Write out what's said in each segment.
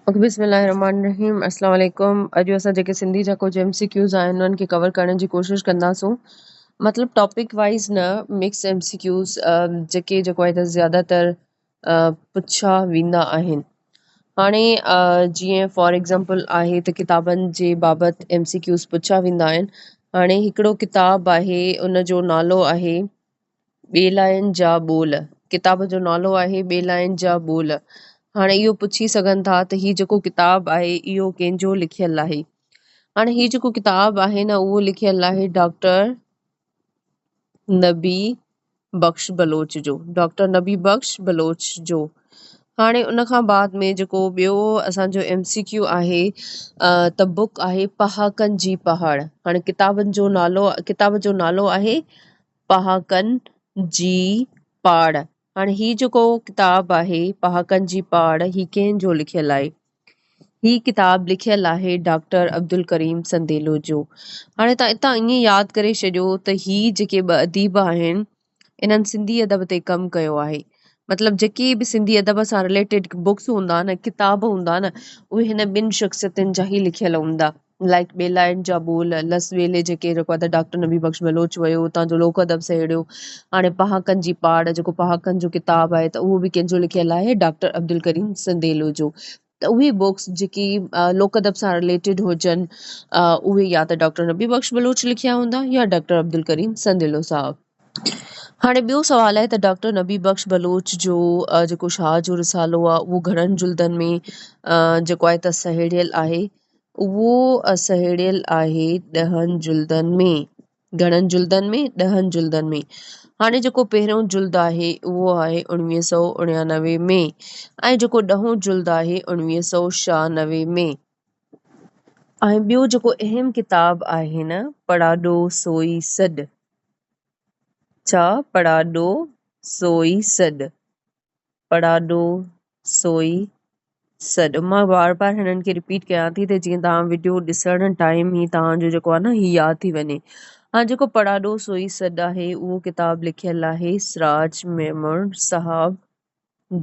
Okay بسم الله الرحمن الرحيم السلام عليڪم اڄ اسان جيڪي سنڌي جا ڪجهه ايم سي ڪيوز آهن انهن کي ڪور ڪرڻ جي ڪوشش ڪنداسون مطلب ٽاپڪ وائز نه مڪس ايم سي ڪيوز جيڪي جيڪو آهي ته زياده تر پڇا ويندا آهن هاڻي جيئن فار ايگزامپل آهي ته ڪتابن جي بابت ايم سي ڪيوز پڇا ويندا آهن هاڻي هڪڙو ڪتاب آهي ان جو نالو آهي ٻيلاين جا ٻول، ڪتاب جو نالو آهي ٻيلاين جا ٻول. هاڻي اهو پڇي سگهن ٿا ته هي جيڪو ڪتاب آهي اهو ڪنهن جو لکيل آهي؟ هاڻي هي جيڪو ڪتاب آهي نه اهو لکيل آهي ڊاڪٽر نبي بخش بلوچ جو، ڊاڪٽر نبي بخش بلوچ جو. هاڻي ان کان بعد ۾ جيڪو ٻيو اسان جو ايم سي ڪيو آهي ته بڪ آهي پهاڪن جي پهاڙ. هاڻي ڪتابن جو نالو ڪتاب جو نالو آهي پهاڪن جي پاڙ، هاڻي هي جيڪو ڪتاب آهي پهاڪن جي پاڙ هي ڪنهن جو لکيل آهي؟ هي ڪتاب لکيل آهي ڊاڪٽر عبدالڪريم سنديلو جو. هاڻي تان اتان ائين ياد ڪري ڇڏيو ته هي جيڪي ٻه اديب آهن انهن سنڌي ادب تي ڪم ڪيو آهي. مطلب جيڪي به سنڌي ادب سان رليٽيڊ بڪس هوندا نه ڪتاب هوندا نه اهي هن ٻن شخصيتن جا ئي لکيل هوندا. لائيڪ ٻيلائن جا ٻول، لس ٻيلي جيڪي جيڪو آهي ته ڊاڪٽر نبي بخش بلوچ ويو اتان جو لوڪ ادب سهيڙيو. هاڻي پهاڪن جي پاڙ جيڪو پهاڪن جو ڪتاب آهي ته اهو به ڪنهن جو لکيل آهي ڊاڪٽر عبدالڪريم سنديلو جو. ته اهي بڪس جيڪي لوڪ ادب سان رليٽيڊ هجن اهي يا ته ڊاڪٽر نبي بخش بلوچ لکيا هوندا يا ڊاڪٽر عبدالڪريم سنديلو صاحب. هاڻي ٻيو سوال آهي ته ڊاڪٽر نبي بخش بلوچ جو جيڪو شاهه جو رسالو آهي اهو گهڻن جلدن ۾ جيڪو آهي ته سهيڙيل آهي اهو سهيڙيل آهي ڏهن جلدن ۾ گهڻن جلدن ۾ ڏهن جلدن ۾ هاڻي جيڪو پهريون جلد آهي اهو آهي اڻويهه سو اڻيانوي ۾ ۽ جيڪو ڏهون جلد آهي اڻويهه سو ڇهانوي ۾. ۽ ٻيو جيڪو اهم ڪتاب آهي نه پڙاڏو سوئي سڏ. ڇا پڙاڏو سوئي سڏ. پڙاڏو سوئي سڏ. مان بار بار هنن کي رپيٽ ڪيان ٿي ته جيئن توهان وڊيو ڏسڻ ٽائيم ئي توهان جو جيڪو آهي نه هي ياد ٿي وڃي. ها جيڪو پڙاڏو سوئي سڏ آهي اهو ڪتاب لکيل آهي سراج ميمڻ صاحب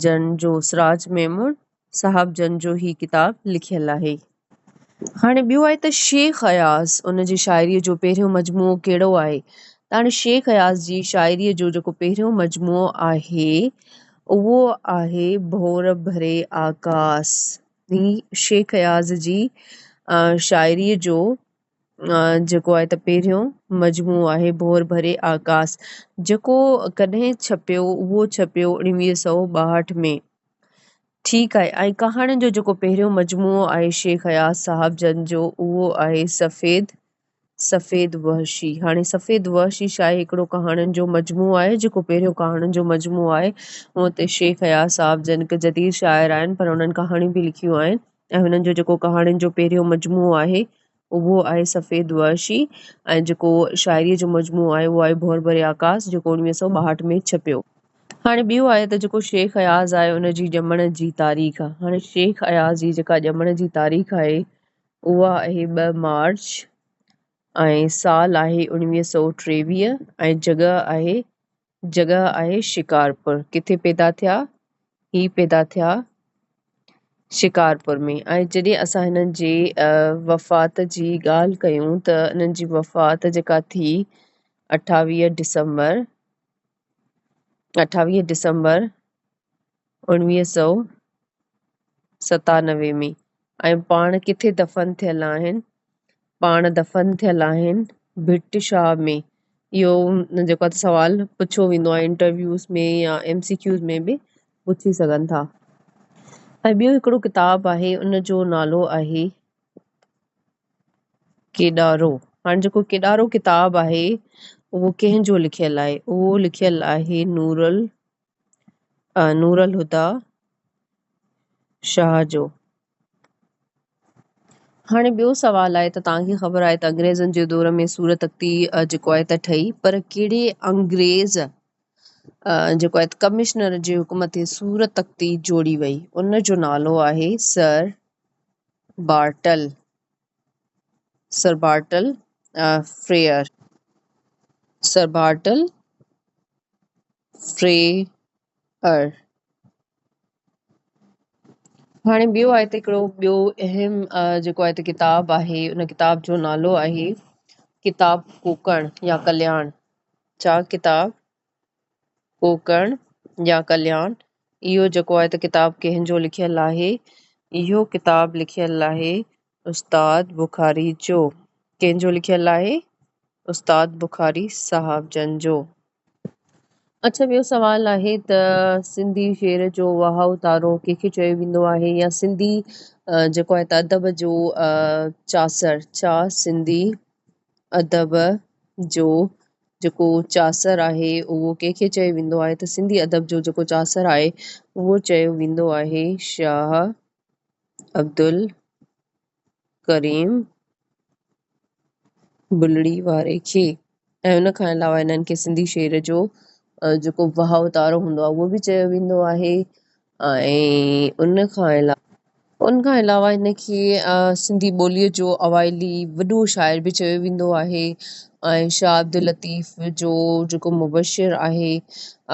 جن جو سراج ميمڻ صاحب جن جو هي ڪتاب لکيل آهي. هاڻي ٻيو آهي ته شيخ اياز ان جي شاعريء جو پهريون مجموعو ڪهڙو آهي؟ ته هاڻي شيخ اياز جي شاعريء جو جيڪو پهريون مجموعو آهي اهو آهي ڀور ڀري آڪاس. هي شيخ اياز جي شاعريء جو جيڪو آهي ته پهريون مجموعو آهي ڀور ڀري آڪاس جيڪو ڪڏهن ڇپيو اهو ڇپيو اڻويهه سئو ٻاهٺ ۾. ٺيڪ آهي ۽ ڪهاڻين جو جيڪو پهريون مجموعو آهي شيخ اياز صاحب جن جو اهو آهي سفيد سفيد وحشي. هاڻي سفيد وحشي شاهي هڪڙو ڪهاڻين جو مجموعو آهي جيڪو پهريون ڪهاڻين جو مجموعو آهي. هونئن ته شيخ اياز صاحب جن هڪ جديد شاعر آهن پر انهن ڪهاڻيون به لکيون آهن. ۽ هنن جو جيڪو ڪهاڻين جو پهريون مجموعو آهي اهو آهي سفيد وحشي ۽ جيڪو شاعريء جو مجموعو آهي اهو آهي ڀور ڀري آڪاس جيڪو اڻويهه سئو ٻاهٺ ۾ ڇپيو. هاڻي ٻيو آهي ته جيڪو شيخ اياز آهي ان جي ڄمڻ جي تاريخ. هاڻي شيخ اياز جي جيڪا ڄمڻ جي تاريخ آهي اها آهي ٻه مارچ ۽ سال آهي اڻويهه سئو ٽيويهه ۽ جڳهه آهي جڳهه آهي شڪارپور. ڪٿي پيدا ٿيا؟ هي پيدا ٿيا شڪارپور ۾ ۽ جڏهن اسان هنن جي وفات جي ڳالهه ڪيون ته انهن جي وفات جيڪا ٿي اٺاويهه ڊسمبر اٺاويهه ڊسمبر اڻويهه سئو ستانوي ۾ ۽ پاڻ ڪٿي دفن ٿيل آهن؟ پاڻ دفن ٿيل آهن ڀٽ شاهه ۾. اهو جيڪو آهي سوال پڇيو ويندو آهي انٽرويوز ۾ يا ايم سي ڪيوز ۾ به پڇي سگهن ٿا. ۽ ٻيو هڪڙو ڪتاب آهي ان جو نالو آهي ڪيڏارو. هاڻي جيڪو ڪيڏارو ڪتاب آهي اهو ڪنهن جو لکيل آهي؟ اهو لکيل آهي نورل نور الهديٰ شاهه جو. هاڻي ٻيو سوال آهي ته توهان کي خبر آهي ته انگريزن جي دور ۾ صورت تختي جيڪو آهي ته ٺهي پر ڪهڙي انگريز جيڪو آهي ڪمشنر جي حڪم تي صورت تختي جوڙي وئي ان جو نالو آهي sir Bartle sir Bartle Frere sir Bartle Frere. هاڻي ٻيو آهي ته هڪڙو ٻيو اهم جيڪو آهي ته ڪتاب آهي ان ڪتاب جو نالو آهي ڪتاب ڪوڪڻ يا ڪلياڻ. ڇا ڪتاب ڪوڪڻ يا ڪلياڻ اهو جيڪو آهي ته ڪتاب ڪنهن جو لکيل آهي؟ اهو ڪتاب لکيل آهي استاد بخاري جو. ڪنهن جو لکيل آهي؟ استاد بخاري صاحب جن جو. اڇا ٻيو سوال آهي ته سنڌي شعر جو وهائو تارو ڪنهن کي چيو ويندو آهي يا سنڌي جيڪو آهي ته ادب جو چاسر، ڇا سنڌي ادب جو جيڪو چاسر آهي اهو ڪنهن کي چيو ويندو آهي ته سنڌي ادب جو جيڪو چاسر آهي اهو چيو ويندو آهي شاهه عبدالڪريم بلڙي واري کي ۽ ان کان علاوه انهن کي سنڌي شعر جو جيڪو وهائو تارو هوندو آهي اهو به چيو ويندو آهي ۽ ان کان علاوه ان کان علاوه هن کي سنڌي ٻوليء جو اوائلي وڏو شاعر به چيو ويندو آهي ۽ شاهه عبداللطيف جو جيڪو مبشر آهي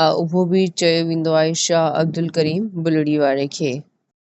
اهو به چيو ويندو آهي شاهه عبدالڪريم بلڙي واري کي.